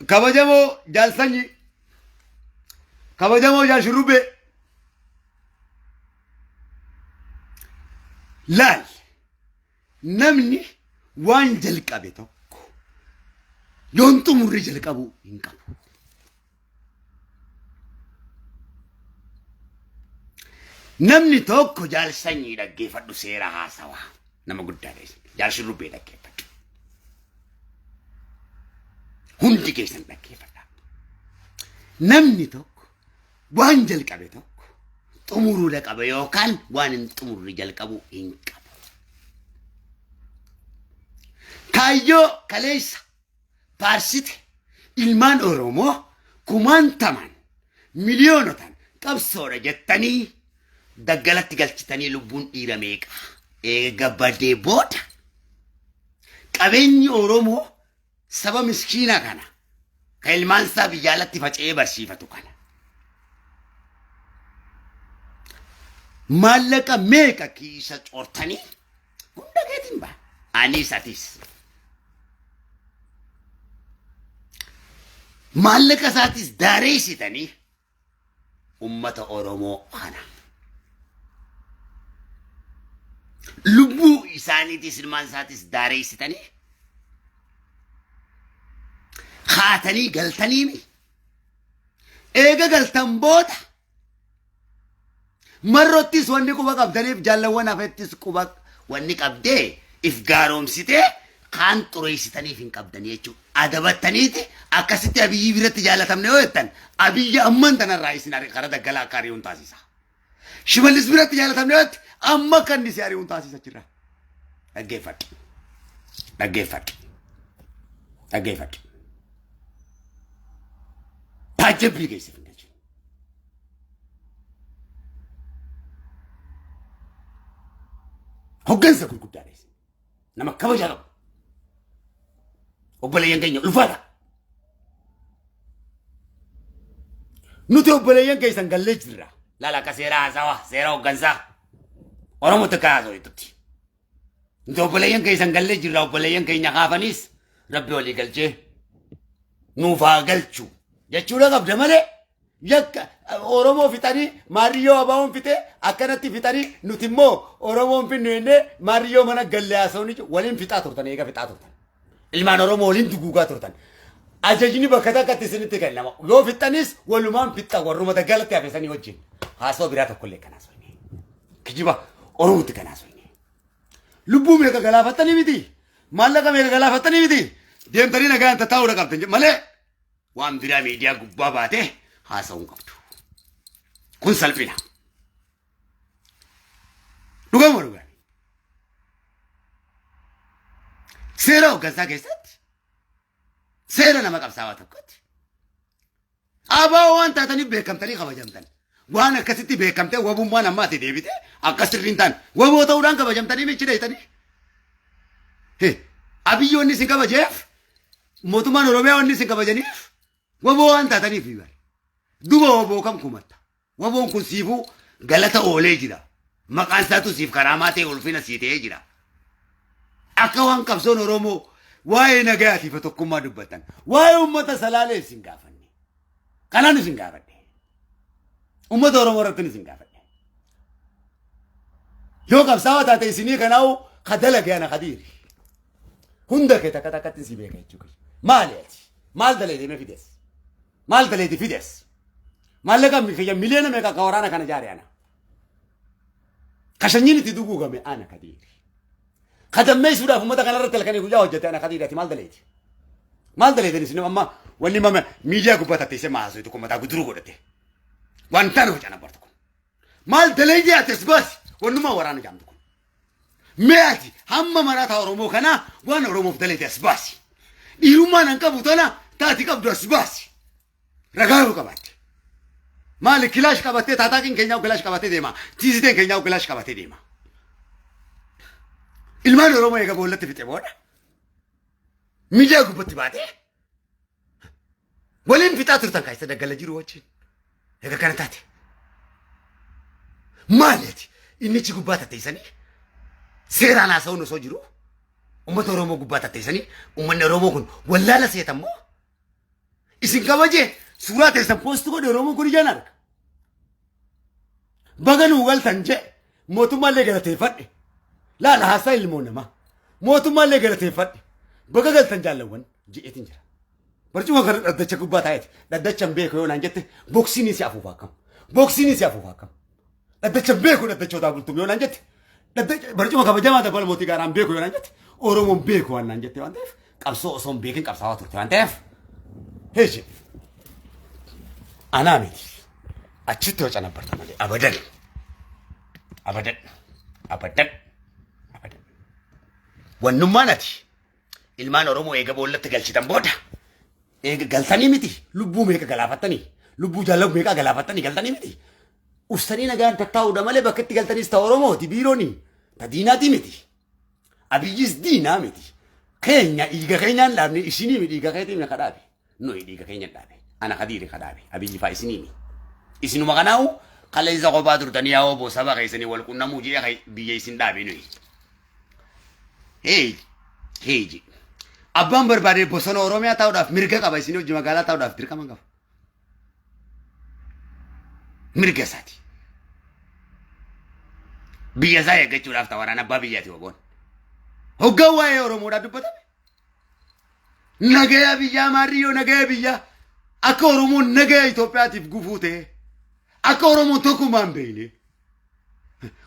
Kabajamoo Jaal Sanyii, kabajamoo Jaal Shurrubbee, laal, namni waan jalqabe tokko yoon xumurre jalqabuu hin qabu. Namni tokko Jaal Sanyii dhaggeeffadhu, seera haasawaa nama guddaa keessa Jaal Shurrubbee dhaggeeffadhu. Hundi keessan dhaggeeffadha. Namni tokko waan jalqabe tokko xumuruudha qaba yookaan waan hin xumurre jalqabuu hin qabu. Kaayyoo kaleessa faarsite ilmaan Oromoo kumaantamaan miliyoonotaan qabsoodha jettanii daggalatti galchitanii lubbuun dhiira meeqa eega badee booda qabeenyi Oromoo saba miskiina kana kan ilmaan isaa biyya alatti faca'ee barsiifatu kana maallaqa meeqa kiisa cortanii hunda keetiin ba'a. Anis atis. Maallaqa isaatis daareessitanii ummata Oromoo kana. Lubbuu isaaniitis ilmaan isaatis daareessitanii kaatanii galtaniimi. Eega galtan booda Marrottis wanni quba qabdaniif jaalawwan hafettis quba wanni qabdee if gaaromsitee kaan xureessitaniif hin qabdanii jechuudha. Adabattaniiti akkasitti Abiyyi biratti jaalatamne yoo jettan Abiyyi amman tanarraa isin karaa daggalaa akka ari'uun taasisa. Shimallis biratti jaalatamne yoo jette amma akka inni si ari'uun taasisa jira. Dhaggeeffadhu. Dhaggeeffadhu. Dhaggeeffadhu. Taajjabbii keessa hin galchine. Hoggansa gurguddaadha isin. Nama kabaja qabu. Obboleeyyan keenya ulfaata. Nuti obboleeyyan keessan gallee jirra. Laala akka seera haasawaa, seera hoggansaa. Oromoo takka haasawaa jettutti. Nuti obboleeyyan keessan gallee jirra, obboleeyyan keenya kaafanis rabbi walii galchee nuuf haa galchu jechuudha qabda malee yakka Oromoo fixanii maariyyoo abaawoon fixee akkanatti fixanii nuti immoo Oromoon finnu jennee maariyyoo mana galle haasawni waliin fixaa turtan, eega fixaa turtan. Ilmaan Oromoo waliin duguugaa turtan. Ajajni bakka takkatti isinitti kennama. Yoo fixanis walumaan fixa warruma daggalatti hafesanii wajjin. Haasawaa biraa tokkollee kan haasawne. Kijiba Oromootti kan haasawne. Lubbuu meeqa galaafattanii miti? Maallaqa meeqa galaafattanii miti? Deemtanii nagaan tattaa'uudha qabdan malee waan biraa miidiyaa gubbaa baatee haasa'uu hin qabdu. Kun salphina. Dhugama dhugaa. Seera hooggansaa keessatti seera nama qabsaawaa tokkotti abaa waan taataniif beekamtanii kabajamtan. Waan akkasitti beekamtee wabummaan amma ati deebite akka sirrii hin taane waboo ta'uudhaan kabajamtanii michi dheeytanii. Abiyyi wanni isin kabajeef, mootummaan Oromiyaa wanni isin kabajaniif waboo waan taataniif bara. Duba waboo kam kumatta? Waboon kun siifuu galata oolee jira. Maqaan isaatu siif karaamaa ta'e ulfina sii ta'ee jira. Akka waan qabsoon Oromoo waa'ee nagayaatiif tokkummaa dubbatan. Waa'ee uummata Salaalee isin gaafanne. Kanaan isin gaafadhe. Uummata Oromoo irratti isin gaafadhe. Yoo qabsaa'aa taate isinii kanaa'u ka dalage ana Kadiiri. Hunda kee takka takkatti si beeka jechuudha. Maali ati? Maal daleedee mee fides? Maal daleeti fides? Maallaqa kiyya miliyoona meeqa akka waraana kana jaare ana. Ka sanyiin itti duguugame ana Kadiiri. Ka dammeessuudhaaf uummata kana irratti halkanii guyyaa hojjete ana Kadiiri, ati maal daleeti? Maal daleetin isin amma wanni mama miidiyaa gubbaa tatteessee maasoo tokko mataa guduruu godhate. Waan taane hojjana bartu kun. Maal daleetii ati as baasi wannummaa waraana jaamtu kun. Mee ati hamma maraataa Oromoo kanaa waan Oromoof daleete as baasi. Dhiirummaan an qabu tana taati qabdu as baasi. Ragaa yoo qabaatte. Maali kilaash qabattee taataaqiin keenyaa kilaash qabattee deema. Tiiziteen keenyaa kilaash qabattee deema. Ilmaan Oromoo eega boollatti fixe booda miidiyaa gubbatti baatee waliin fixaa turtan kaayisa daggala jiru wajjin. Eega kana taate. Maali ati innichi gubbaa tatteessanii seeraan haasa'uun osoo jiru uummata Oromoo gubbaa tatteessanii uummanni Oromoo kun wallaala seetammoo. Isin kabaje suuraa teessan post godhe Oromoon kun ijaan arga. Baga nuu galtan jee mootummaallee galateeffadhe. Laala haasaa ilmoo namaa. Mootummaallee galateeffadhe. Baga galtan jaalawwan je'eetiin jira. Barcuma kana dhaddacha gubbaa taa'eeti. Dhaddacha hin beeku yoo naan jette boksiin si afuufa akkam. Boksiin si afuufa akkam. Dhaddacha hin beeku dhaddachootaa bultum yoo naan jette. Dhaddacha barcuma kabajamaa dabbala mootii gaaraan beeku yoo naan jette. Oromoon beeku waan naan jette waan ta'eef qabsoo osoo hin beekin qabsaawaa turte waan ta'eef. Heeji. Anaa miti. Achitti waca nabbarta malee abadan. Abadan. Abadan. Abadan. Wannummaan ati ilmaan Oromoo eega boollatti galchitan booda eega galtanii miti lubbuu meeqa galaafattanii lubbuu jaallahu meeqa galaafattanii galtanii miti ustanii nagaan tattaa'uudha malee bakka itti galtaniis ta Oromooti biirooni ta diinaatii miti Abiyyis diinaa miti keenya dhiiga keenyaan dhaabne isinii mi dhiiga keetii mi kadhaabe nuyi dhiiga keenya dhaabe ana kadiiri kadhaabe Abiyyi faa isinii mi isinuma kanaa'u kaleessa kophaa turtanii yaa obbo saba keessanii wal qunnamuu jee biyya isin dhaabe nuyi. Hey, hey je. Abbaan barbaade bosona Oromiyaa taa'uudhaaf mirga qaba isin hojii magaalaa taa'uudhaaf dirqama qaba. Mirga isaati. Biyya isaa eeggachuudhaaf ta'a waraana abbaa biyyaati waboon. Hoggaan waa'ee Oromoodhaa dubbatame. Nagaya biyyaa maarriyyoo nagaya biyyaa akka Oromoon nagaya Itoophiyaatiif gufuu ta'e akka Oromoon tokkummaa hin beekne.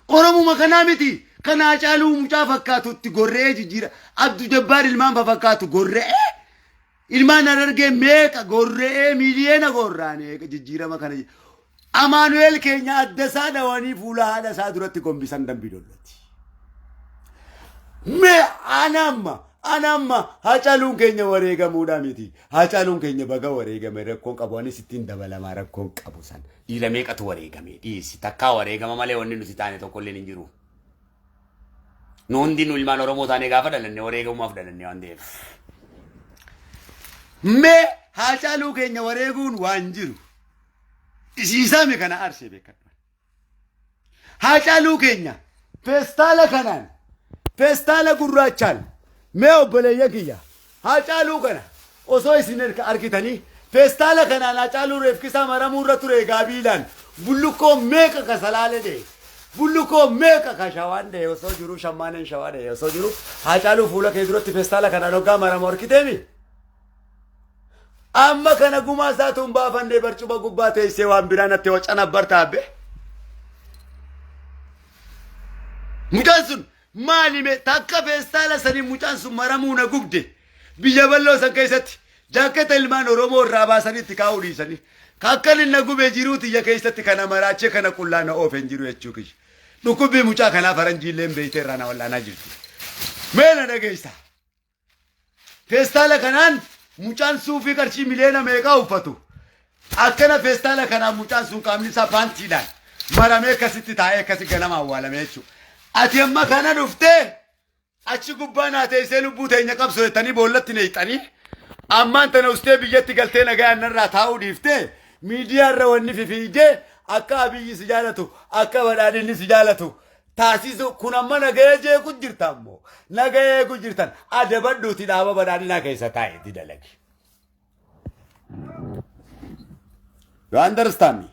Oromuma kanaa miti kan Haacaaluu mucaa fakkaatutti gorra'ee jijjiira. Abdu Jabbaar ilmaan fakkaatu gorra'ee ilmaan Harargee meeqa gorra'ee miliyoona gorraanee jijjiirama kana. Amaanu'eel keenya adda isaa dhawanii fuula haadha isaa duratti gombisan Dambii Dollootti. Mee ana amma Haacaaluun keenya wareegamuudha miti. Haacaaluun keenya baga wareegame rakkoon qabu anis ittiin dabalamaa rakkoon qabu san. Dhiira meeqatu wareegame dhiisi takkaa wareegama malee wanni nuti taane tokko illee hin jiru. Nu hundi nu ilmaan Oromoo taanee gaafa dhalanne wareegamumaaf dhalanne waan ta'eef. Mee Haacaaluu keenya wareeguun waan jiru. Isiisaame kana arsee beekadhu. Haacaaluu keenya feestaala kanaan feestaala gurraachaan mee obboleeyyan kiyya Haacaaluu kana osoo isin argitanii feestaala kanaan Haacaaluu reefkisaa maramuu irra ture gaabiilaan bullukkoo meeqa ka salaale dhee bullukkoo meeqa ka shawaan dhee osoo jiru shammaaneen shawaa dhee osoo jiru Haacaaluu fuula kee duratti feestaala kanaan hoggaa maramu argiteemi. Amma kana gumaa isaatu hin baafannee barcuma gubbaa teessee waan biraa natti wacan abbarta abbe. Mucaan sun maali mee takka feestaala sanii mucaan sun maramuu na gubde. Biyya bal'oo san keessatti jaakketa ilmaan Oromoo irraa baasanii itti kaa'uu dhiisanii. Akkan inni na gube jiruu tiyya keessatti kana maraachee kana qullaa na oofe hin jiru jechuu kiyya. Dhukkubbii mucaa kanaa faranjiilleen beeytee irraa na wal'aanaa jirti. Mee na dhageessa. Feestaala kanaan mucaan suufii qarshii miliyoona meeqaa uffatu. Akkana feestaala kanaan mucaan sun qaamni isaa paantiidhaan maramee akkasitti taa'ee akkasi ganama awwaalame jechuudha. Ati amma kana dhuftee achi gubbaa naa teessee lubbuu teenya qabsoo jettanii boollatti neeyxanii ammaan tana ustee biyyatti galtee nagaan narraa taa'uu dhiiftee miidiyaa irra wanni fifiigdee akka Abiyyi si jaalatu akka badhaadhinni si jaalatu taasisu kun amma nagaya jeequ jirta ammoo nagaya eegu jirtan adabadhuuti dhaaba badhaadhinaa keessa taa'eeti dalagi. You understand me?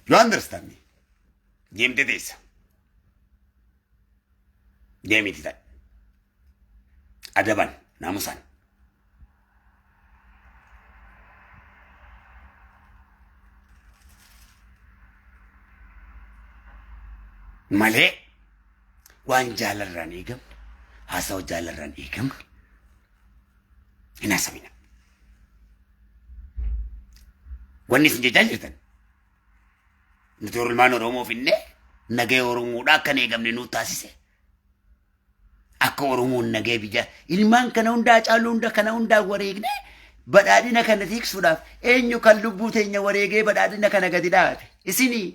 You understand me? Deemtee teessa. Deemiti ta'i. Adaban naamusaan. Malee waan jaalarraan eegamne haasawa jaalarraan eegamne hin haasawina. Wanni isin jechaa jirtan nuti ilmaan Oromoo finnee nagaya Oromoodhaa akka hin eegamne nu taasise. Akka Oromoon nagaya biyya ilmaan kana hundaa caaluu hunda kana hundaa wareegne badhaadhina kana tiksuudhaaf eenyu kan lubbuu teenya wareegee badhaadhina kana gadi dhaabe isinii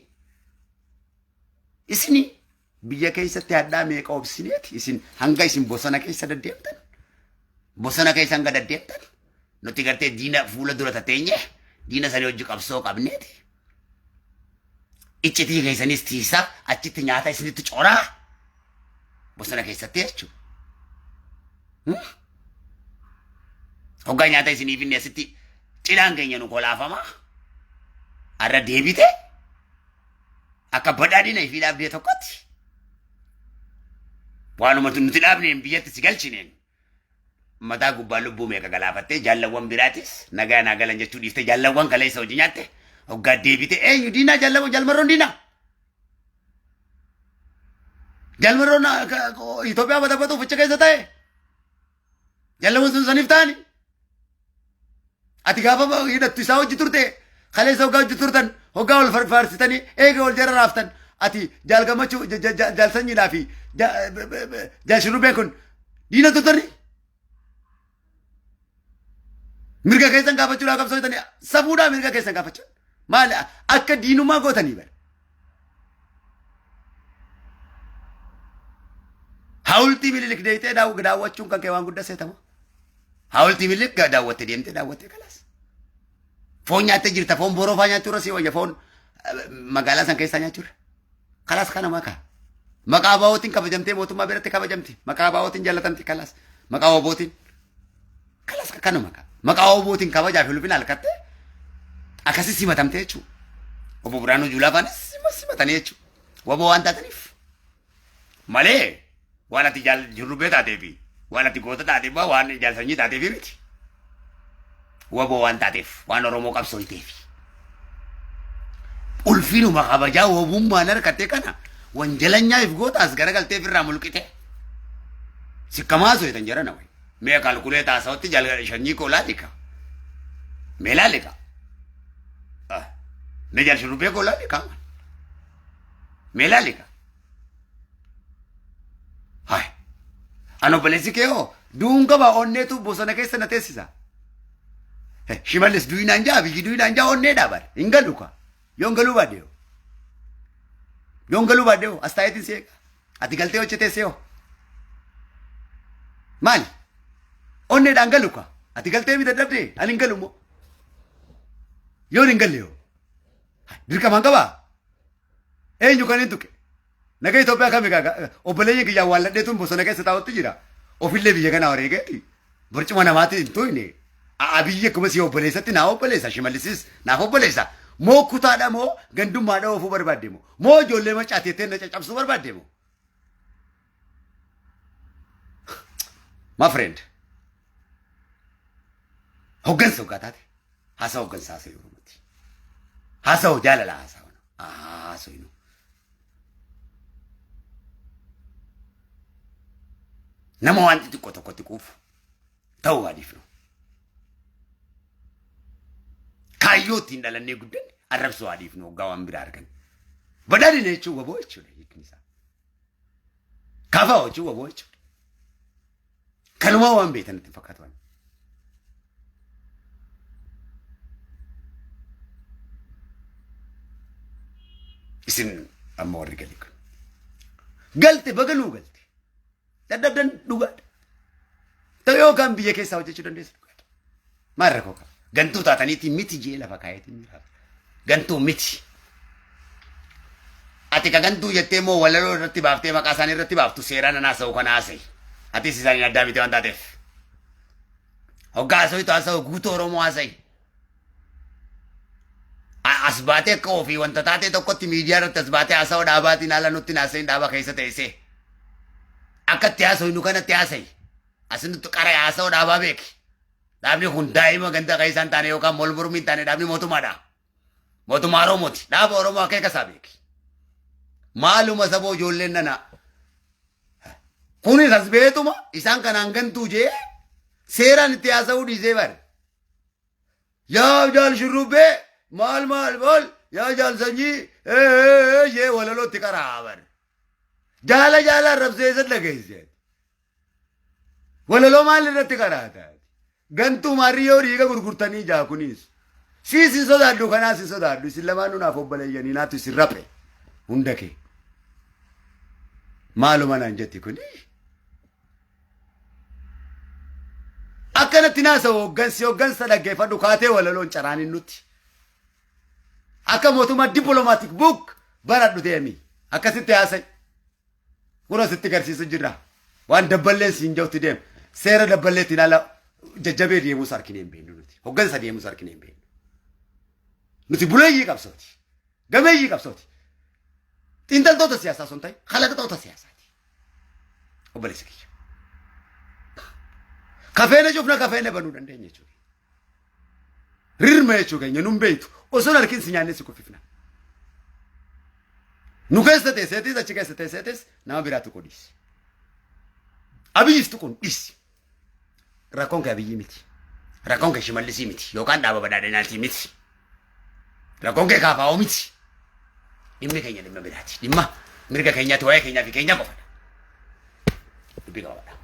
isinii biyya keessatti hadhaa meeqa obsineeti isin hanga isin bosona keessa deddeemtan bosona keessa hanga deddeemtan nuti gartee diina fuula dura tateenye diina sanii hojii qabsoo qabneeti iccitii keessanis tiisaa achitti nyaata isinitti coraa bosona keessatti jechuudha. Hoggaa nyaata isiniif inni asitti cidhaan keenya nu kolaafama. Har'a deebite akka badhaadhina ifii dhaabdee tokkotti waanuma nuti dhaabneen biyyatti si galchineen mataa gubbaa lubbuu meeqa galaafattee, jaallawwan biraatis nagaa naa galan jechuu dhiiftee, jaallawwan kaleessa hojii nyaatte hoggaa deebite eenyu diinaa? Jaallawwan jaalmarroon diinaa, jaalmarroon Itoophiyaa batabatuuf achi keessa ta'e, jaallawwan sun saniif ta'ani. Ati gaafa hidhattu isaa hojii turte, kaleessa hoggaa hojii turtan, hoggaa wal faarsitanii eega wal jara raaftan, ati jaal Gammachuu, jaal Sanyiidhaa fi jaal Shurrubbeen kun diina turtani. Mirga keessan gaafachuudhaa qabsoo safuudhaa, mirga keessan gaafachuun maali akka diinummaa gootanii bara. Hawultii Minilik deeytee daawwachuun kan kee waan guddaa seetama. Hawultii Minilik daawwattee deemtee daawwattee kalaas. Foon nyaattee jirta, foon boroo faa nyaachuu irra si wayya foon magaalaa san keessaa nyaachuu irra. Kalaas kana maqaa. Maqaa abaa'ootiin kabajamtee mootummaa biratti kabajamti. Maqaa abaa'ootiin jaalatamti kalaas. Maqaa obootiin. Kalaas kana maqaa. Maqaa obootiin kabajaa fi ulfina halkattee akkasii simatamtee jechuudha. Obbo Birhaanuu Juulaa faanis simatanii jechuudha. Waboo waan taataniif. Malee waan ati jaal jirrubbee taatee fi waan ati goota taateef waan jaal Sanyii taateef miti. Waboo waan taateef, waan Oromoo qabsooyteef. Ulfinuma kabajaa wabummaan harkattee kana wanjalanyaa if goota as garagaltee ofirraa mulqite. Sikkamaa soetan jara wayi. Mee kalkulee taasawatti jaal Sanyii koo laalika. Mee laalika. Mee jaal Shurrubbee koo laalika. Mee laalika. Hai. An obboleessi kee hoo du'uun qaba, onneetu bosona keessa na teessisa. Shimallis du'inaan jaa, biyyi du'inaan jaa, onneedhaa bara. Hin galu ka. Yoon galuu baadhe hoo. Yoon galuu baadhe hoo as taa'eetiin si eega. Ati galtee hojjetee hoo. Maali? Onneedhaan galu ka. Ati galtee mi dadhabdee? Ani hin galu moo? Yoon hin galle hoo? Dirqamaan qabaa? Eenyu kan hin tuqe? Naga Itoophiyaa kami gaa obboleeyyan kiyya awwaalladheetuun bosona keessa taa'utti jira. Ofillee biyya kana wareegeeti. Barcuma namaatti hin tuyne. Abiyyi akkuma si obboleessatti naa obboleessa. Shimallisis naaf obboleessa. Moo kutaadha moo gandummaadha oofuu barbaadde moo? Moo ijoollee macaateettee na caccabsuu barbaadde moo? My friend. Hoggansa hoggaa taate haasaa hoggansaa haasa'e Oromootti. Haasa'u jaalala haasa'u. Haasa'u. Nama waan xixiqqoo tokkotti quufu ta'uu waadiifnu. Kaayyoo ittiin dhalannee guddanne arrabsoo haadhiifnu hoggaa waan biraa argan. Badhaadhina jechuun waboo jechuudha hiikni isaa. Kafaa jechuun waboo jechuudha. Kanumaa waan beektan itti fakkaatu. Waan. Isin amma warri galii kun. Galte, baganuu galte. Dadhabdan dhugaadha. Ta'u yookaan biyya keessaa hojjechuu dandeessu dhugaadha. Maal rakkoo qaba? Gantuu taataniitii miti jee lafa kaayeetiin jiraata. Gantuu miti. Ati ka gantuu jettee immoo walaloo irratti baaftee maqaa isaanii irratti baaftu seeraan an haasa'u kana haasa'i. Atis isaaniin addaa miti waan taateef. Hoggaa haasa'utu haasa'u guutuu Oromoo haasa'i. As baatee akka ofii wanta taatee tokkotti miidiyaa irratti as baatee haasa'u dhaabaatiin ala nutti hin haasa'in, dhaaba keessa teessee. Akka itti haasa'u kanatti haasa'i. Asinutti qara haasa'u dhaabaa beeki. Dhaabni kun daa'ima ganda keessa hin taane yookaan mol mormii hin taane, dhaabni mootummaadha. Mootummaa Oromooti. Dhaaba Oromoo akeeka isaa beeki. Maaluma saboo ijoolleen nana. Kunis as beetuma isaan kanaan gantuu jee seeraan itti haasa'uu dhiisee bare. Yaa jaal Shurrubbee maal maal maal, yaa jaal Sanyii jee walalootti qaraa bare. Jaala jaala arrabsee isa dhageesse. Walaloo maal irratti qaraata? Gantuu maarriyyoo dhiiga gurgurtanii jaa kunis. Siis hin sodaadhu, kanaas hin sodaadhu. Isin lamaanuu naaf obboleeyyanii, naatu isin raphe hunda kee. Maaluma naan jetti kuni? Akkanatti naasa'u hoggansi hoggansa dhaggeeffadhu kaatee walaloon caraan hin nutti. Akka mootummaa diplomatic book baradhu deemi. Akkasitti haasa'i. Kun asitti garsiisu jirra. Waan dabballeen siin ja'utti deema. Seera dabballeetiin ala Jajjabee deemuus harkinee hin beeknu nuti. Hoggansa deemuus harkinee hin beeknu. Nuti buleeyyii qabsooti. Gameeyyii qabsooti. Xiinxaltoota siyaasaa osoo hin ta'in kalaqxoota siyaasaati. Obboleessa kiyya. Kafeene cufna kafeene banuu dandeenya jechuudha. Rirma jechuu keenya nun beektu osoo hin harkin si nyaannee si kuffifna. Nu keessa teesseetis achi keessa teesseetis nama biraa tuquu dhiisi. Abiyyis tuquun dhiisi. Rakkoon kee Abiyyii miti. Rakkoon kee Shimallisii miti yookaan dhaaba badhaadhinaatii miti. Rakkoon kee KFO miti. Dhimmi keenya dhimma biraati. Dhimma mirga keenyaati waa'ee keenyaa fi keenya qofadha. Dubbii gabaabadha.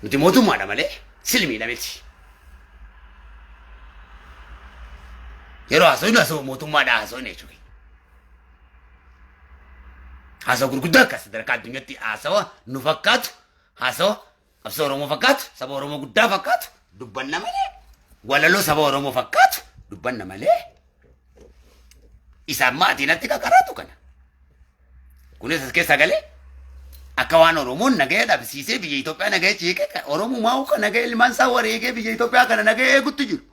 Nuti mootummaadha malee silmiidha miti. Yeroo haasofnu haasawaa mootummaadha haasofne jechuudha. Haasawa gurguddaa akka sadarkaa addunyaatti haasawa nu fakkaatu haasawa qabsoo Oromoo fakkaatu saba Oromoo guddaa fakkaatu dubbanna malee walaloo saba Oromoo fakkaatu dubbanna malee isaan maatii natti kakaraatu kana. Kunis as keessa galee akka waan Oromoon nagaya dhabsiisee biyya Itoophiyaa nagaya ciiqee Oromumaa uka nagaya ilmaan isaa wareegee biyya Itoophiyaa kana nagaya eegutti jiru.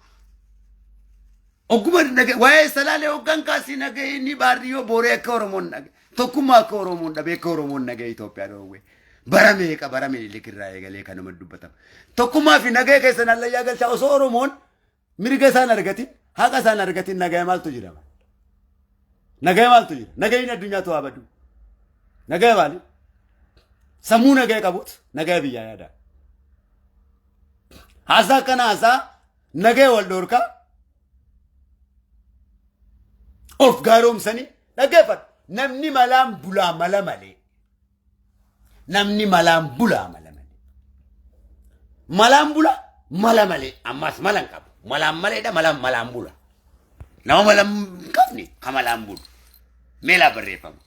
Ogguma nagaya waa'ee salaalee hoggan kaasii nagaya inni baarriyyoo booree akka Oromoon nagaya tokkummaa akka Oromoon dhabee akka Oromoon nagaya Itoophiyaa dhoowwe. Bara meeqa bara Minilik irraa eegalee kanuma dubbatama. Tokkummaa fi nagaya keessan hallayyaa galchaa osoo Oromoon mirga isaan argatin haqa isaan argatin nagaya maaltu jira? Nagaya maaltu jira? Nagayni addunyaatu haa badu. Nagaya maali? Sammuu nagaya qabuut nagaya biyyaa yaada. Haasaa akkana haasaa nagaya wal dhoorkaa of gaaromsanii dhaggeeffadhu. Namni malaan bulaa mala malee. Namni malaan bulaa mala malee. Malaan bula mala malee. Ammas mala hin qabu. Malaan maleedha malaan malaan bula. Nama mala hin qabne ka malaan bulu. Meelaa barreeffama.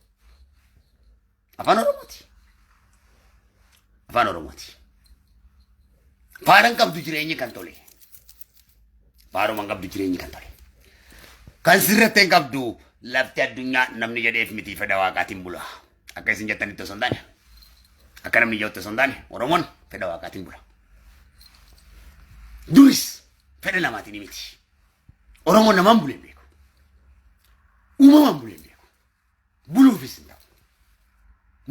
Afaan Oromooti. Afaan Oromooti. Faara hin qabdu jireenyi kan tole. Faaruma hin qabdu jireenyi kan tole. Kan sirratti hin qabdu lafti addunyaa namni jedheef miti fedha waaqaatiin bula. Akka isin jettanitti osoo hin taane, akka namni jedhutti osoo hin taane, Oromoon fedha waaqaatiin bula. Duris fedha namaatiin miti. Oromoon namaan bulee hin beeku. Uumamaan bulee hin beeku. Buluufis hin ta'u.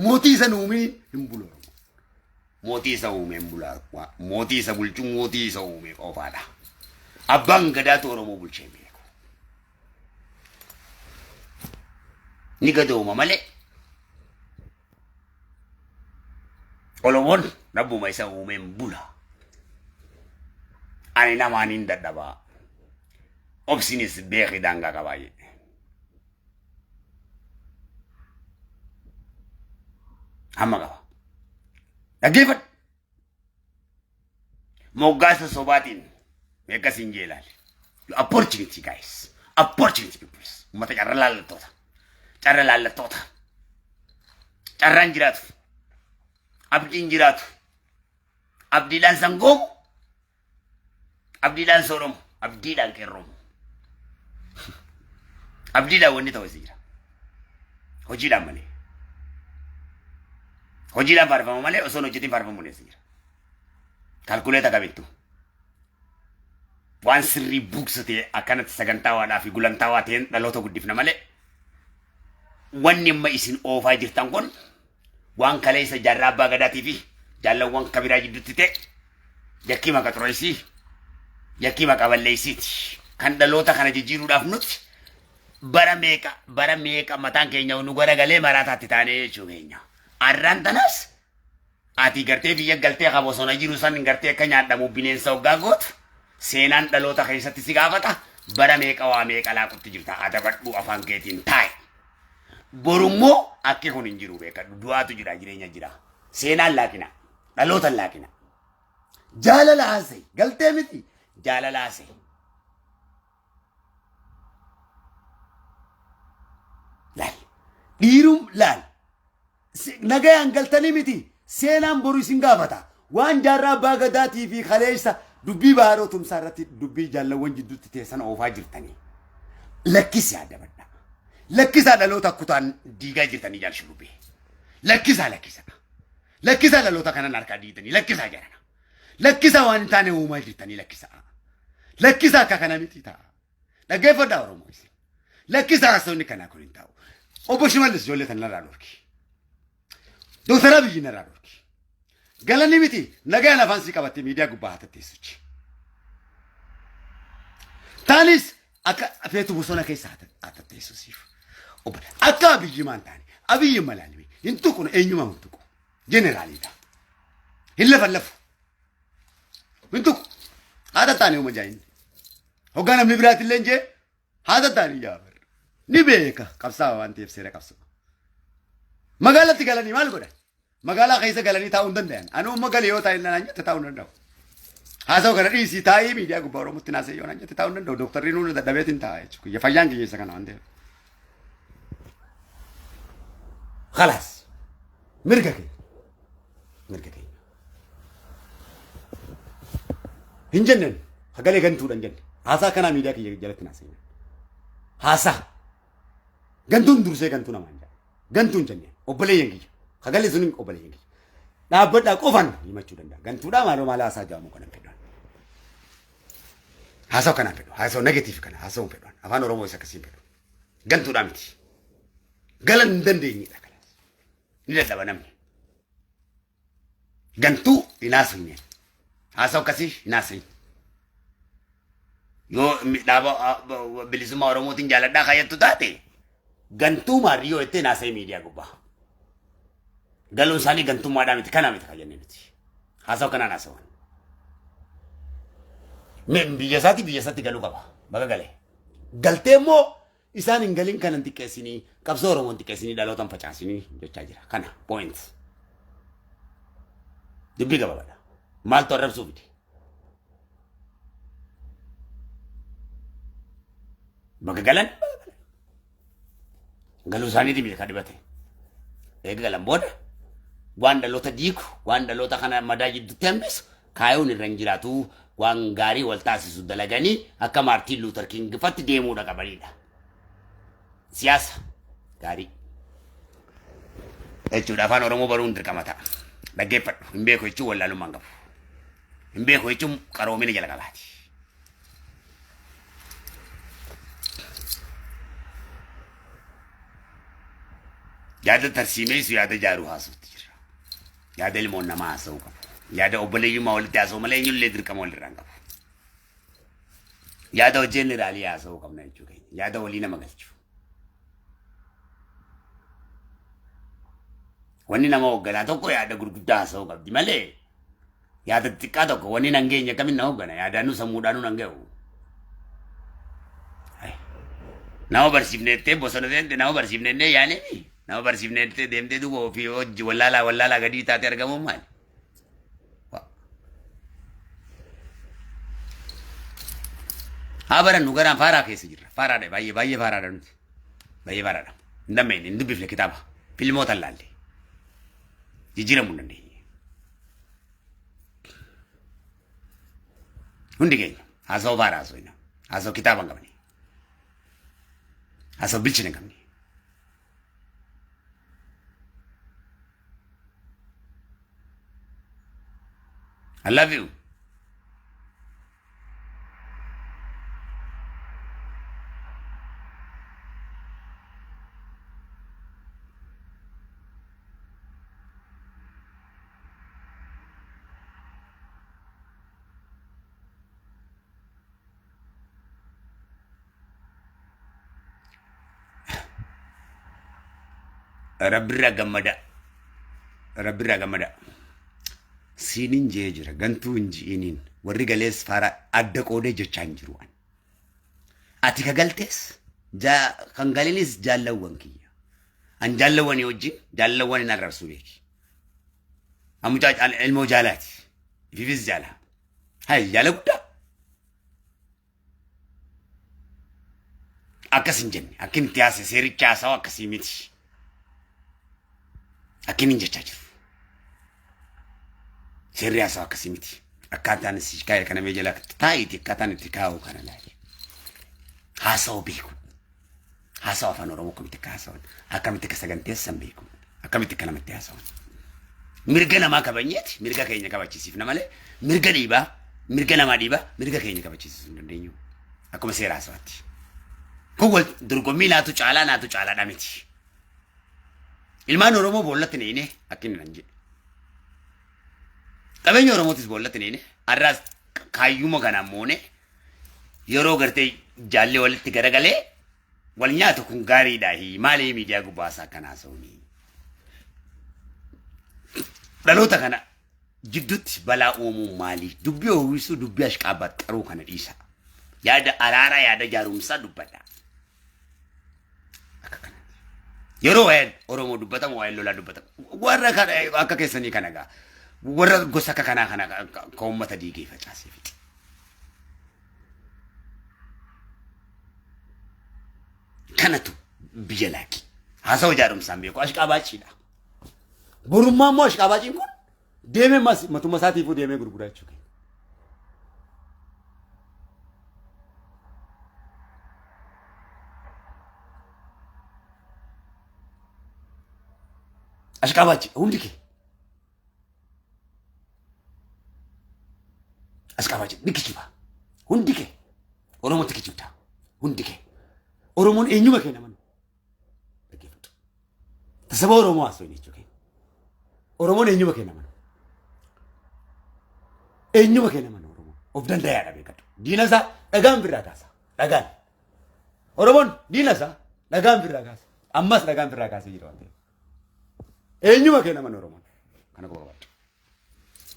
Mootii isa uumee hin bulu Oromoon. Mootii isa uumee hin bula. Mootii isa bulchu mootii isa uumee qofaadha. Abbaan gadaatu Oromoo bulchee hin beeku. Ni gadooma malee. Oromoon rabbuma isa uumeen bula. Ani namaan hin dadhabaa. Obsinis beeki daangaa qabaa jedhe. Hamma qaba. Dhaggeeffadhu. Moggaasa sobaatiin akkasiin jee ilaali. Opportunity guys. Opportunity peoples. Uummata carra laallattoota. Carra laallattoota. Carraan jiraatu. Abdiin jiraatu. Abdiidhaan sangoomu. Abdiidhaan sooromu. Abdiidhaan qeerroomu. Abdiidhaan wanni ta'u isa jira. Hojiidhaan malee. Hojiidhaan faarfama malee osoo hin hojjetin faarfamuun eessa jira. Kaalkuleeta kamittu. Waan sirrii buuksa ta'e akkanatti sagantaa fi gulantaawaa ta'een dhaloota guddifna malee wanni amma isin oofaa jirtan kun waan kaleessa jaarraa abbaa gadaatii fi jaalawwan kabiraa jidduutti ta'e yakkii maqa xureessii yakkii maqa balleessiiti. Kan dhaloota kana jijjiiruudhaaf nuti bara meeqa bara meeqa mataan keenya nu garagalee maraataatti taanee jechuu keenya. Arraan tanas ati gartee biyya galtee ka bosona jiru san gartee akka nyaadhamu bineensa hoggaa gootu seenaan dhaloota keessatti si gaafata bara meeqa waa meeqa laaqutti jirta adabadhu afaan keetiin taa'e. Borummoo akki kun hin jiru beekadhu du'aatu jira jireenya jira. Seenaan laaqina dhaloota laaqina. Jaalala haasa'e galtee miti jaalala haasa'e. Laal dhiirum laal nagayaan galtanii miti seenaan boru isin gaafata. Waan jaarraa abbaa gadaatii fi kaleessa dubbii baaroo tumsaa irratti dubbii jaalawwan jidduutti teessan oofaa jirtanii. Lakkisaa adabadha. Lakkisaa dhaloota kutaan diigaa jirtanii jaal shurrubbee. Lakkisaa lakkisaa. Lakkisaa dhaloota kanan harkaa diigdanii lakkisaa jarana. Lakkisaa waan hin taane uumaa jirtanii lakkisaa. Lakkisaa akka kana miti ta'a. Dhaggeeffadhaa Oromoo isin. Lakkisaa haasawni kanaa kun hin ta'u. Obbo Shimallis ijoollee tan narraa dhorki. Dooktar Abiyyi narraa dhorki. Galanni miti nagaan afaan sii qabattee miidiyaa gubbaa haa tatteessuchi. Taanis akka feetu bosona keessa haa tatteessu siif. Akka Abiyyi maan taane Abiyyi malaalime hin tuqu eenyumaa hin tuqu. Jeneraaliidha. Hin lafallafu. Hin tuqu. Haa tattaane uma jaayinni. Hoggaa namni biraatillee hin jee haa tattaane jaafar. Ni beeka qabsaa'a waan ta'eef seera qabsoo. Magaalatti galanii maal godhan? Magaalaa keessa galanii taa'uu hin danda'an. Ani umma galee yoo taa'e naan jette taa'uu hin danda'u. Haasa'u kana dhiisii taa'ii miidiyaa gubbaa Oromootti naasee yoo naan jette taa'uu hin danda'u. Dooktarri nuun dadhabeetiin taa'a jechuudha. Fayyaan kiyyeessa kana waan ta'eef. Khalaas. Mirga keenya. Mirga keenya. Hin jenneen sagalee gantuudha hin jenne. Haasaa kanaa miidiyaa kiyya jalatti naasee. Haasaa. Gantuun dursee gantuu namaan jedha. Gantuun jenneen obboleeyyan kiyya. Sagalee sun obboleeyyan kiyya. Dhaabbadhaa qofan himachuu danda'a. Gantuudhaa maaloo maal haasaa jedhamu kanan fedhan. Haasawa kanaan fedhu. Haasawa negatiif kana haasawuu hin fedhu. Afaan Oromoo isa akkasii hin fedhu. Gantuudhaa miti. Galan hin dandeenyedha kalaas. Ni dadhaba namni. Gantuu hin haasofne. Haasawa akkasii hin haasofne. Yoo dhaaba bilisummaa Oromootiin jaaladhaa kaayattu taate gantuu maarrii yoo jettee naasa'e miidiyaa gubbaa. Galuun isaanii gantummaadhaa miti kana miti kan jennee miti. Haasawa kanaan haasawan. Biyya isaatti biyya isaatti galuu qaba. Baga gale. Galtee immoo isaan hin galin kanan xiqqeessinii qabsoo Oromoon xiqqeessinii dhalootan facaasinii jechaa jira. Kana point. Dubbii gabaabadha. Maaltu arrabsuu fide? Baga galan baga galan. Galuu isaaniiti miti kan dhibate. Eega galan booda waan dhaloota diigu, waan dhaloota kana madaa jidduutti hambisu kaayuun irra hin jiraatu waan gaarii wal taasisu dalaganii akka Maartiin Luuter King fatti deemuudha qabanidha. Siyaasa gaarii. Jechuudha afaan Oromoo baruun dirqama ta'a. Dhaggeeffadhu hin beeku jechuun wallaalummaa hin qabu. Hin beeku jechuun qaroomina jala qabaati. Yaada tarsiimeessu yaada jaaruu haasofti jira. Yaada ilmoon namaa haasa'uu qabu. Yaada obboleeyyummaa walitti haasa'u malee eenyullee dirqama walirraa hin qabu. Yaada hojii raalii haasa'uu qabna jechuu keenya. Yaada walii nama galchu. Wanni nama hoogganaa tokko yaada gurguddaa haasa'uu qabdi malee yaada xixiqqaa tokko wanni nan geenye akkamiin na hooggana yaadaanuu sammuudhaanuu nan ga'u. Nama barsiifneettee bosona seente nama barsiifneettee yaanee nama barsiifneettee deemtee duuba ofii hojii wallaalaa wallaalaa gadii taatee argamuun maali? Haa barannu garaan faaraa keessa jirra. Faaraadha baay'ee baay'ee faaraadha nuti. Baay'ee faaraadha. Hin dammeenye hin dubbifne kitaaba. Filmoota hin laalle. Jijjiiramuu hin dandeenye. Hundi keenya haasawaa faaraa haasofna. Haasawaa kitaaba hin qabne. Haasawaa bilchina hin qabne. I love you. Rabbirraa gammada. Rabbirraa gammada. Siinin jee jira gantuu hin ji'iniin warri galees faara adda qoodee jechaa hin jiru ani. Ati ka galtees kan galinis jaallawwan kiyya. An jaallawwanii wajjin jaallawwan hin arrabsuu beeki. An mucaa ilmoo jaalaati. Ififis jaala. Hayi jaala guddaa. Akkas hin jenne akkin itti haase seericha haasawu akkasii miti. Akkin hin jechaa jiru. Seerri haasawu akkasii miti. Akkaataan si kaa'e kana mee jala taa'iiti akkaataan itti kaa'u kana laali. Haasawu beeku. Haasawu afaan Oromoo akkamitti akka haasawan akkamitti akka saganteessan beeku. Akkamitti akka namatti haasawan. Mirga namaa kabajneeti mirga keenya kabachisiifna malee mirga dhiibaa mirga namaa dhiibaa mirga keenya kabachisiisuu hin dandeenyu. Akkuma seera haasawaatti. Kun wal dorgommii naatu caalaa naatu caalaadha miti. Ilmaan Oromoo boollatti neeyne akka inni nan jedhe. Qabeenya Oromootis boollatti neeyne har'aas kaayyuma kanaan moone yeroo gartee jaallee walitti garagalee wal nyaatu kun gaariidha. Maalii miidiyaa gubbaa isaa akkanaa haasa'uuni? Dhaloota kana jidduutti balaa uumuu maali? Dubbii hawwisuu dubbii ashqaabaxxaruu kana dhiisa. Yaada araaraa yaada jaarumsaa dubbadha. Akka kanatti. Yeroo waa'een Oromoo dubbatamu waa'een lolaa dubbatamu. Warra kana akka keessanii kana gaa. Warra gosa akka kanaa kana ka uummata diigee facaasee fixe. Kanatu biyya laaqi. Haasawa jaarumsaan beeku ashqaabaaciidha. Borummaa immoo ashqaabaaciin kun deemee matuma isaatiifuu deemee gurguraa jechuudha. Ashqaabaaci hundi kee. Ashqaabaaci ni kijiba. Hundi kee. Oromootti kijibda. Hundi kee. Oromoon eenyuma kee naman. Dhaggeeffadhu. Saba Oromoo haasofne jechuu keenya. Oromoon eenyuma kee naman. Eenyuma kee naman Oromoon. Of dandayaadha beekadhu. Diina isaa dhagaan birraa kaasa. Dhagaan. Oromoon diina isaa dhagaan birraa kaasa. Ammas dhagaan birraa kaasee jira waan ta'eef. Eenyuma kee naman Oromoon. Kana quba qabaadhu.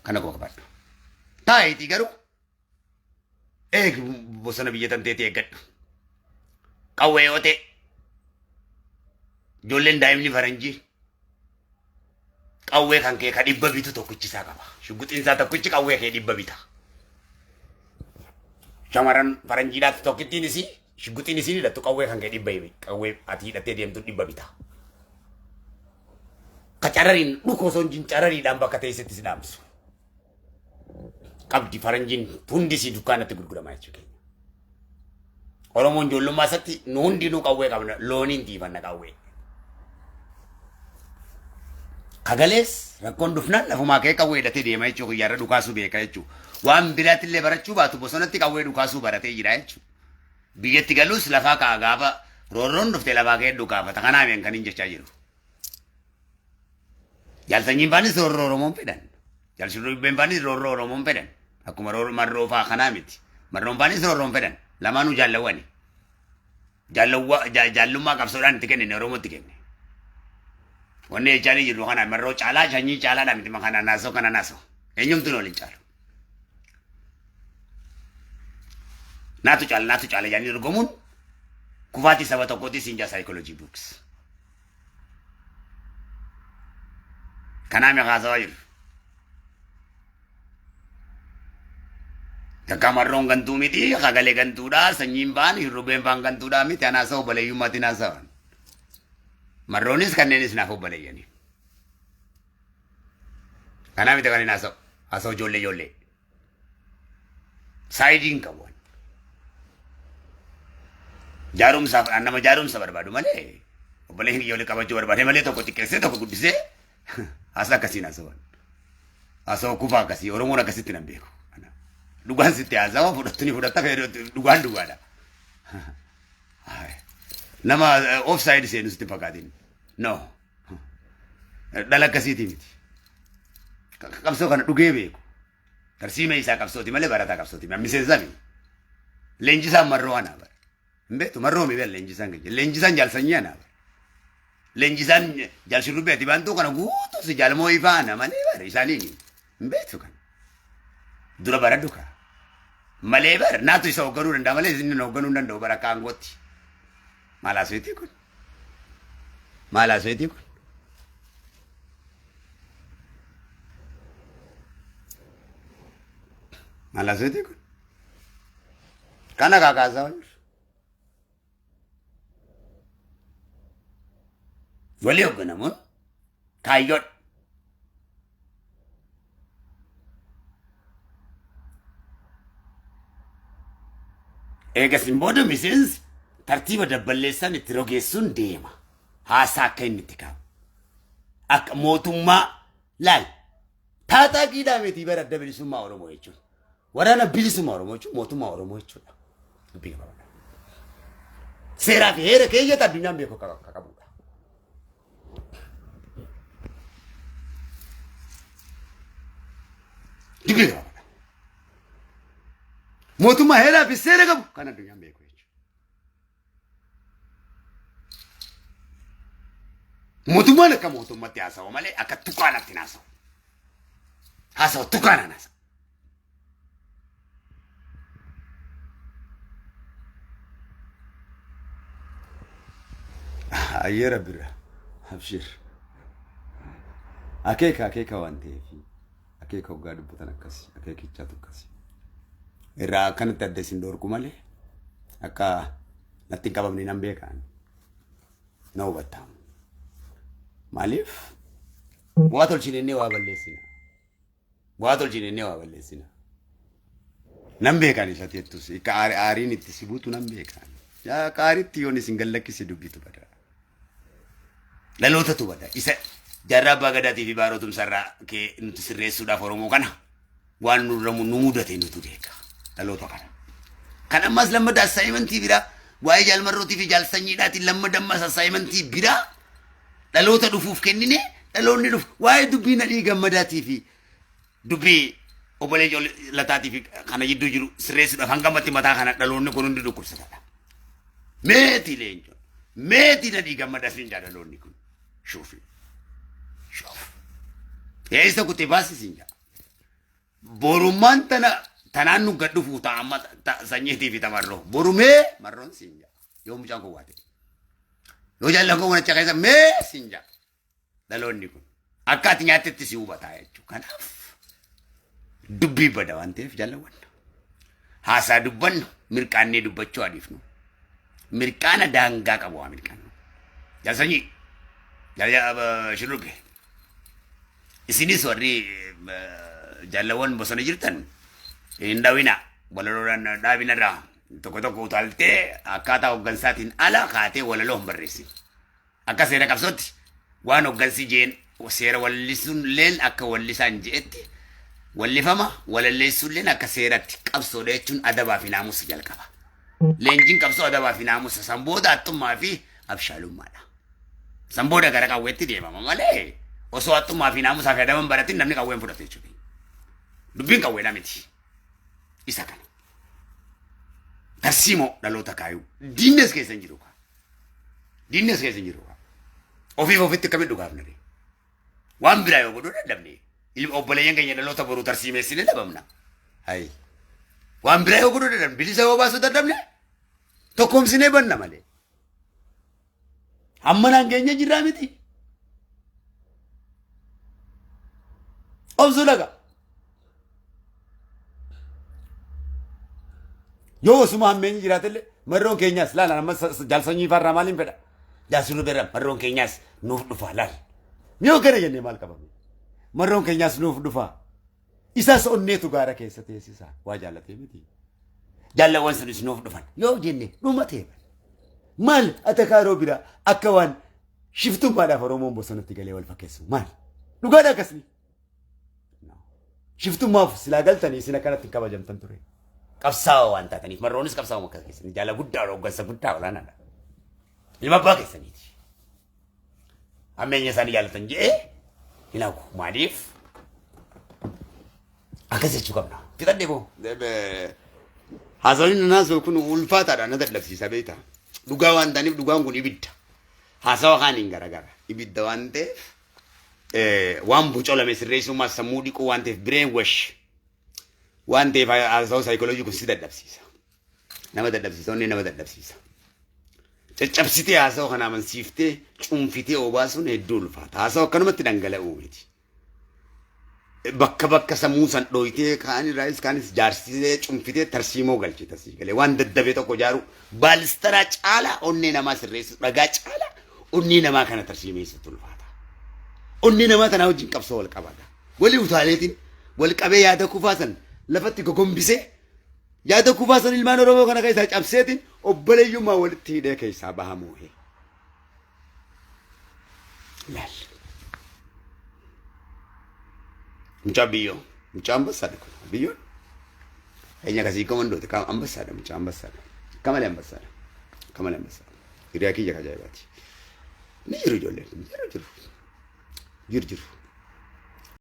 Kana quba qabaadhu. Taa'iitii garuu eegi bosona biyya tanteetii eeggadhu. Qawwee yoo ta'e ijoolleen daa'imni faranjii qawwee kan kee ka dhibba bitu tokkichi isaa qaba. Shugguxiin isaa tokkichi qawwee kee dhibba bita. Shamarran faranjiidhaatti tokkittiin isii shugguxiin isiin hidhattu qawwee kan kee dhibba qawwee ati hidhattee deemtu dhibba bita. Ka carariin dhuka osoo hin carariidhaan bakka teessetti si dhaamsu. Qabdi faranjiin hundi isii dukkaanatti gurguramaa jechuu keenya. Oromoon ijoollummaa isaatti nu hundinuu qawwee qabna looniin tiifanna qawwee. Kagalees rakkoon dhufnaan lafumaa ka'ee qawwee hidhatee deema jechuu kiyyaarra dhukaasuu beeka jechuu. Waan biraatillee barachuu baatu bosonatti qawwee dhukaasuu baratee jira jechuu. Biyyatti galuus lafaa ka'a gaafa roorroon dhufte lafaa ka'ee dhukaafata. Kanaaf kan hin jechaa jiru. Jaal Sanyiin faanis roorroo Oromoon fedhan. Jaal Shurrubbeen faanis roorroo Oromoon fedhan. Akkuma roorroo marroo faa kanaa miti. Marroon faanis roorroon fedhan. Lamaanuu jaallawwani. Jaallummaa qabsoodhaan itti kennine Oromootti kenne. Wanni jechaanii jirru kana marroo caalaa sanyii caalaadha miti kana naasoo kana naasoo. Eenyumtuun waliin caalu. Naatu caala naatu caala jedhanii dorgomuun kufaatii saba tokkootii siin jaa psychology books. Kanaa meeqa haasawaa jiru. Takka marroon gantuu miti, hagalee gantuudha, sanyiin faan, hirrubeen faan gantuudha miti, anaa haasa'u obboleeyyummaatiin haasawan. Marroonis kanneenis naaf obboleeyyanii. Kanaa miti kan hin haasa'u. Haasa'u ijoollee ijoollee. Saayidiin qabu. Jaarumsaaf nama jaarumsa barbaadu malee obboleeyyan kiyya waliin qabachuu barbaade malee tokko xiqqeessee tokko guddisee haasaa akkasiin haasawan. Haasawa kufaa akkasii Oromoon akkasitti nan beeku. Dhugaan sitti haasawa fudhattu ni fudhatta dhugaan dhugaadha. Nama offside seenu sitti fakkaatiin. No. Dhala akkasiitii miti. Qabsoo kana dhugee beeku. Tarsiima isaa qabsooti malee barataa qabsooti. Miseensa miti. Leenjisaan marroo anaa bara. Hin beektu marroo mi beela leenjisaan keenya. Leenjisaan jaalsanyii anaa bara. Leenjisaan jaalshurrubbee ati baantuu kana guutuu si jaalmoo ifaa ana malee bara isaaniin hin beektu kana. Dura baradhu kaa. Malee bara naatu isa hoogganuu danda'a malee isin hoogganuu hin danda'u bara akka aangootti. Maal haasofti kun? Maal haasofti kun? Maal haasofti kun? Kana kakaasaa jiru. Walii hoogganamuun kaayyoodha. Eegasiin booda miseensi tartiiba dabballeessaan itti rogeessuun deema. Haasaa akka inni itti kaa'u. Akka mootummaa laal Taataaqiidhaa miti bara adda bilisummaa Oromoo jechuun. Waraana bilisummaa Oromoo jechuun mootummaa Oromoo jechuudha. Dubbii gabaabaa. Seeraa fi heera keeyyata addunyaan beeku akka qabudha. Dubbii gabaabaa. Mootummaa heeraa fi seera qabu kan addunyaan beeku jechuudha. Mootummaan akka mootummatti haasa'u malee akka tukaanatti hin haasa'u. Haasa'u tukaanaan haasa'u. Ayyee rabbirra. Abshir. Akeeka akeeka waan ta'eef akeeka hoggaa dubbatan akkasi akeekichaatu akkasi. Irraa akkanatti adda isin dhoorku malee akka natti hin qabamne nan beekaan. Na hubatta. Maaliif waa tolchine inni waa balleessina. Waa tolchine inni waa balleessina. Nan beekan isa jettus akka aariin itti si buutu nan beekan. Yaa akka aariitti yoon isin gallakkise dubbitu bada. Dhalootatu bada. Isa jaarraa abbaa gadaatii fi baaroo tumsarraa kee nuti sirreessuudhaaf Oromoo kana waan nurra nu mudate nutu beeka. Dhaloota kana. Kan ammas lammata assaayimentii biraa waa'ee jaalmarrootii fi jaalsanyiidhaatiin lammata ammas assaayimentii biraa dhaloota dhufuuf kennine dhaloonni dhufu waa'ee dubbii nadhii gammadaatii fi dubbii obbolee lataatii fi kana jidduu jiru sirreessuudhaaf hanga ammatti mataa kana dhaloonni kun hundi dhukkubsataadha. Meetii leencoo meetii nadhii gammadaa siin jaa dhaloonni kun shuufi shuuf. Eessa kutee baasi siin jaa. Borummaan tana tanaan nu gad dhufuu ta'a amma sanyiitii fi tamarroo. Borumee marroon siin jaa. Yoo mucaan kun waa ta'e. Yoo jaallan koo wanacha keessa mee siin jaa. Dhaloonni kun akka ati nyaattetti si hubataa jechuudha. Kanaaf dubbii bada waan ta'eef jaalawwan. Haasaa dubbannu mirqaannee dubbachuu adiifnu. Mirqaana daangaa qabu haa mirqaannu. Jaalsanyii jaalala shurrubbee. Isinis warri jaalawwan bosona jirtan hin dhawina walaloodhaan dhaabinarraa tokko tokko utaaltee akkaataa hoggansaatiin ala kaatee walaloo hin barreessin. Akka seera qabsootti waan hoggansi jeen seera wallisuun leen akka wallisaan je'etti wallifama walalleessuun leen akka seeratti qabsoodha jechuun adabaa fi naamusa jalqaba. Leenjiin qabsoo adabaa fi naamusa san booda haxxummaa fi abshaalummaadha. San booda gara qawweetti deemama malee osoo haxxummaa fi naamusaa fi adaba hin baratin namni qawwee hin fudhatu jechuudha. Dubbiin qawweedha miti. Isa kana. Tarsiimoo dhaloota kaayuu. Diinni as keessa hin jiru. Diinni as keessa hin jiru. Ofiif ofitti akkamitti dhugaafna ree? Waan biraa yoo godhuu dadhabne ilma obboleeyyan keenya dhaloota boruu tarsiimeessine dhabamna. Hayi. Waan biraa yoo godhuu dadhabne bilisa yoo baasuu dadhabne tokkoomsinee banna malee. Hamma naan geenye jirraa miti. Obsuu dhaga. Yoo osuma hammeenyi jiraatellee marroon keenyaas laala amma jaalsanyii farraa maaliin fedha? Jaalsiruu beera marroon keenyaas nuuf dhufa laal. Yoo kana jennee maal qabame? Marroon keenyaas nuuf dhufa. Isas onneetu gaara keessa teessisa. Waa jaallatee miti. Jaalawwan sunis nuuf dhufan. Yoo jenne dhuma ta'e. Maal atakaaroo biraa akka waan shiftummaadhaaf Oromoon bosonatti galee wal fakkeessu maal? Dhugaadha akkasni. Shiftummaaf silaa galtanii isin akkanatti hin kabajamtan ture. Qabsaa'oo waan taataniif marroonis qabsaa'oo akka keessanii jaala guddaa hooggansa guddaa olaanaadha. Ilma abbaa keessaniiti. Hammeenya isaanii jaalatan je'ee hin hagu. Maaliif? Akkas jechuu qabna. Fixadhee boo. Haasawni nan haasa'u kun ulfaataadha na dadhabsiisa beektaa. Dhugaa waan ta'aniif dhugaan kun ibidda. Haasawa kaaniin garagara. Ibidda waan ta'eef waan bocolame sirreessummaa sammuu dhiquu waan ta'eef bireen wash waan ta'eef haasawa saayikooloojii kun si dadhabsiisa. Nama dadhabsiisa, onnee nama dadhabsiisa. Caccabsitee haasawa kana amansiiftee cuunfitee obaasuun hedduu ulfaata. Haasawa akkanumatti dhangala'uu miti. Bakka bakka sammuu san dhooytee kaan irraayis kaanis jaarsisee cuunfitee tarsiimoo galchite asii galee waan daddabe tokko ijaaru baalistaraa caalaa onnee namaa sirreessu dhagaa caalaa onnee namaa kana tarsiimeessutu ulfaata. Onnee namaa tanaa wajjin qabsoo wal qabata. Walii utaaleetiin wal qabee yaada kufaa san lafatti gogombisee Yaada kufaa san ilmaan Oromoo kana keessaa cabseetiin obboleeyyummaa walitti hidhee keessaa baha moohee. Laal. Mucaa biyyoo. Mucaa ambassaadha kun. Biyyoon. Eenyu akkasii komandooti. Qaama ambassaadha, mucaa ambassaadha. Akka malee ambassaadha. Akka malee ambassaadha. Hiriyaa kiyya ajaa'ibaati. Ni jiru ijoolleen. Jiru jiru. Jiru jiru.